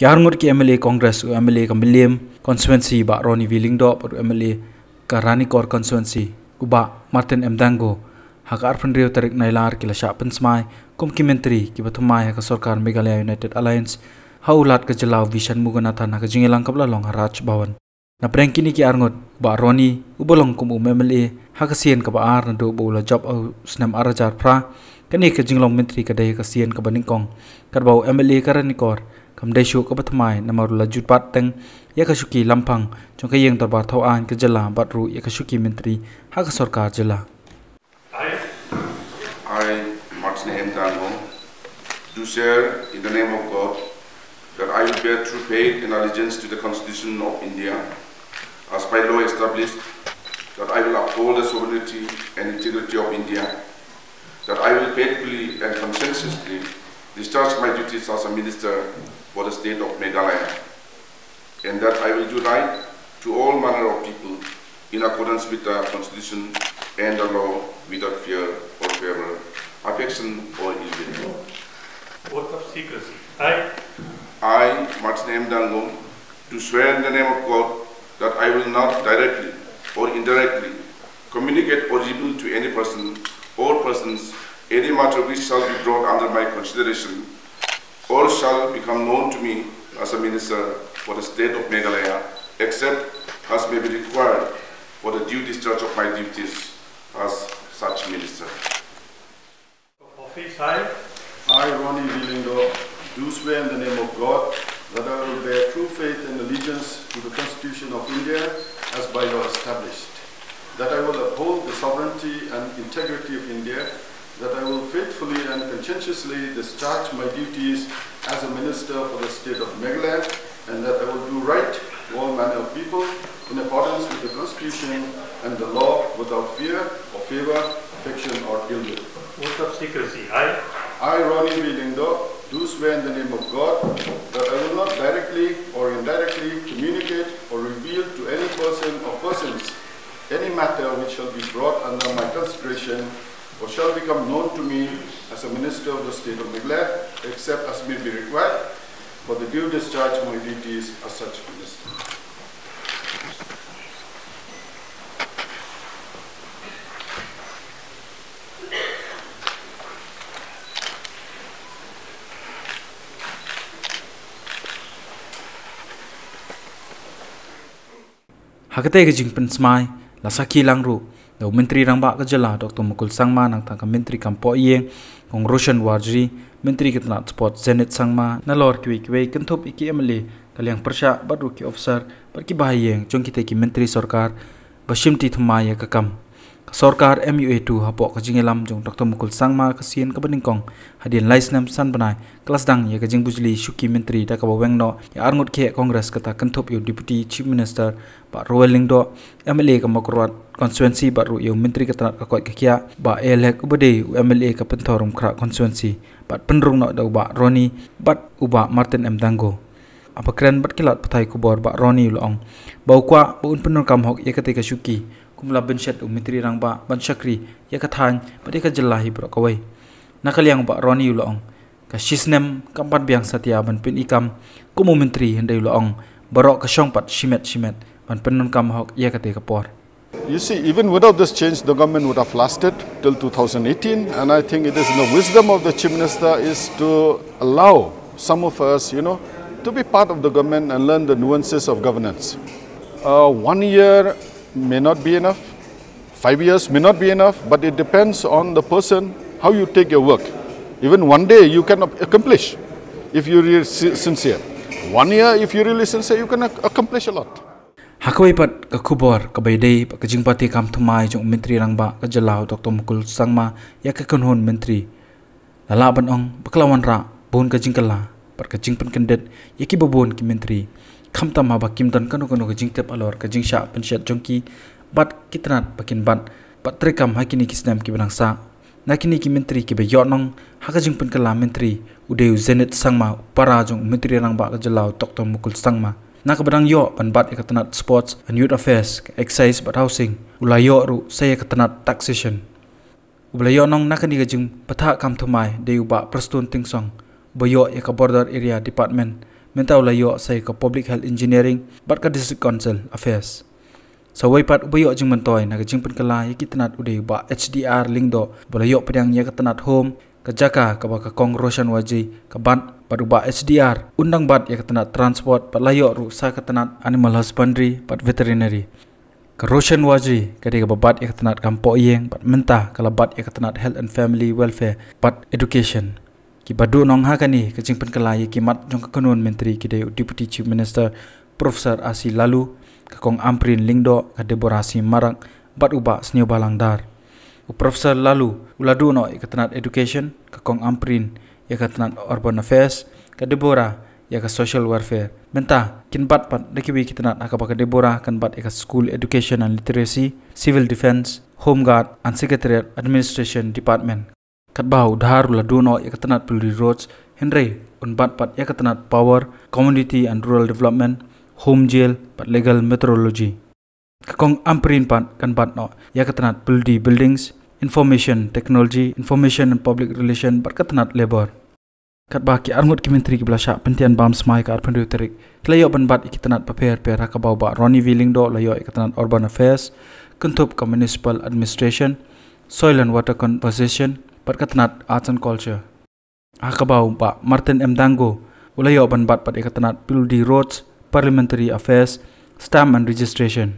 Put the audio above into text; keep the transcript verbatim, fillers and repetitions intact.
Ki arngut ki M L A Congress, u M L A ka Mylliem constituency Bah Ronnie V Lyngdoh bad u M L A ka Ranikor constituency u Bah Martin M Dango, ha ka arphew hynriew tarik Nailar ki la shah pynsmai kum ki myntri kiba thymmai ha ka sorkar Meghalaya United Alliance ha u Lat ka jylla u V Shanmuganathan ha ka jingïalang kaba la long ha Raj Bhavan. Na pdeng kine ki arngut, u Bah Ronnie uba long kum u M L A ha ka sien kaba ar naduh ba u la jop ha u snem ar hajar phra, kane ka jinglong myntri ka dei ha ka sien kaba nyngkong katba u M L A ka Ranikor kam dei shuh kaba thymmai namar u la ju bat teng ïa ka shuki lamphang jong ka ïing dorbar thaw aiñ ka jylla bad ruh ïa ka shuki myntri ha ka sorkar jylla. I, I, Martin M Dango, do swear in the name of God that I will bear true faith and allegiance to the Constitution of India as by law established, that I will uphold the sovereignty and integrity of India, that I will faithfully and conscientiously discharge my duties as a minister for the state of Meghalaya, and that I will do right to all manner of people in accordance with the Constitution and the law without fear or favor, affection or ill will. Oath of secrecy. I, I, Martin M Dango, do swear in the name of God that I will not directly or indirectly communicate or reveal to any person or persons any matter which shall be brought under my consideration or shall become known to me as a minister for the state of Meghalaya, except as may be required for the due discharge of my duties as such minister. Office, I, I, Ronnie V Lyngdoh, do swear in the name of God that I will bear true faith and allegiance to the Constitution of India as by law established, that I will uphold the sovereignty and integrity of India, that I will faithfully and conscientiously discharge my duties as a minister for the state of Meghalaya, and that I will do right to all manner of people in accordance with the Constitution and the law without fear or favor, affection or ill will. Oath of secrecy. I, I, Ronnie V Lyngdoh, do swear in the name of God that I will not directly or indirectly communicate or reveal to any person or persons any matter which shall be brought under my consideration or shall become known to me as a minister of the state of Meghalaya, except as may be required for the due discharge of my duties as such minister. Ha katei ka jingpynsmai la sakhi lang ruh da u Myntri Rangbah ka jylla Doctor Mukul Sangma, nangta ka Myntri kam poh ïing Kong Roshan Warjri, Myntri ka tnat Sport Zenith Sangma, nalor kiwei kiwei kynthup ïa ki M L A, ka liang pyrshah bad ruh ki officer bad ki bahaïing jong kitei ki myntri sorkar ba shimti thymmai ïa ka kam. Ka sorkar M U A two hapoh ka jingïalam jong Doctor Mukul Sangma ka sien kaba nyngkong hadien lai snem san bnai ka la sdang ïa ka jingbujli shuki myntri da kaba weng noh ïa arngut khie Congress, kata kynthup ïa u Deputy Chief Minister Bah Rowell Lyngdoh, M L A ka Mawkyrwat constituency bad ruh ïa u Myntri ka tnat ka koit ka khiah Bah A L Hek uba dei u M L A ka Pynthorumkhrah constituency, bad pynrung noh da u Bah Ronnie bad u Bah Martin M Dango. Haba kren bad ki lad pathai khubor, Bah Ronnie u la ong ba u kwah ba un pyndonkam hok ïa katei ka shuki kum la bynshet u Myntri Rangbah ban shakri ïa ka thaiñ bad ïa ka jylla hi baroh kawei. Na ka liang u Bah Ronnie u la ong, ka shisnem kam pat biang satia ban pyni kam kum u myntri, hynrei u la ong baroh ka shong pat shimet shimet ban pyndonkam hok ïa katei ka por. You see, even without this change, the government would have lasted till two thousand eighteen, and I think it is in the wisdom of the Chief Minister is to allow some of us, you know, to be part of the government and learn the nuances of governance. Uh, one year may not be enough, five years may not be enough, but it depends on the person, how you take your work. Even one day you can ac-, accomplish if you really si-, sincere. One year, if you really sincere, you can ac-, accomplish a lot. Ha kawei pat ka khubor kaba ïadei bad ka jingpate kam thymmai jong u Myntri Rangbah ka jylla u Doctor Mukul Sangma ïa ka kynhun myntri, la lah ban ong ba ka la wanrah bun ka jingkylla bad ka jingpynkyndit ïa kiba bun ki myntri, khamtam haba kim don kano kano ka jingtip halor ka jingshah pynshet jong ki bad ki tnat ba kin bat bad treikam ha kine ki snem kiba nang sah. Na kine ki myntri kiba ïoh nong ha ka jingpynkylla myntri u dei u Zenith Sangma, u para jong u Myntri Rangbah ka jylla u Doctor Mukul Sangma. Na kaba dang ïoh ban bat ïa ka tnat Sports and Youth Affairs, ka Excise bad Housing, u la ïoh ruh sa ïa ka tnat Taxation. Uba la ïoh nong na kane ka jingpate kam thymmai dei u Bah Prestone Tynsong, uba ïoh ïa ka Border Area Department, Mynta u la ïoh sa ïa ka Public Health Engineering bad ka District Council Affairs. Sa uwei pat uba ïoh jingmyntoi na ka jingpynkylla ïa ki tnat u dei u Bah H D R Lyngdoh, ba la ïoh pdiang ïa ka tnat Home, ka jaka kaba ka Kong Roshan Warjri ka bat, bad u Bah H D R un dang bat ïa ka tnat Transport, bad la ïoh ruh sa ka tnat Animal Husbandry bad Veterinary. Ka Roshan Warjri ka dei kaba bat ïa ka tnat Kam Pohïing, bad mynta ka la bat ïa ka tnat Health and Family Welfare bad Education. Kiba duh nong ha kane ka jingpynkylla ïa ki mat jong ka kynhun myntri ki dei u Deputy Chief Minister Professor R C Laloo, ka Kong Ampareen Lyngdoh, ka Deborah C Marak, bad u Bah Sniawbhalang Dhar. U Professor Laloo u la duh noh ïa ka tnat Education, ka Kong Ampareen ïa ka tnat Urban Affairs, ka Deborah ïa ka Social Welfare. Mynta kin bat pat da kiwei ki tnat, ha kaba ka Deborah kan bat ïa ka School Education and Literacy, Civil Defence, Home Guard and Secretariat Administration Department. Katba u Dhar u la duh noh ïa ka tnat Building Roads, hynrei un bat pat ïa ka tnat Power, Community and Rural Development, Home Jail bad Legal Metrology. Ka Kong Ampareen pat kan bat noh ïa ka tnat Building Buildings, Information Technology, Information and Public Relation bad ka tnat Labour. Katba ki arngut ki myntri kiba la shah pyntian bam smai ka arphew tarik ki la ïoh ban bat ïa ki tnat bapher bapher, ha kaba u Bah Ronnie V Lyngdoh u la ïoh ïa ka tnat Urban Affairs, kynthup ka Municipal Administration, Soil and Water Conservation bad ka tnat Arts and Culture. Ha kaba u Bah Martin M Dango u la ïoh ban bat pat ïa ka tnat Building Roads, Parliamentary Affairs, Stamp and Registration.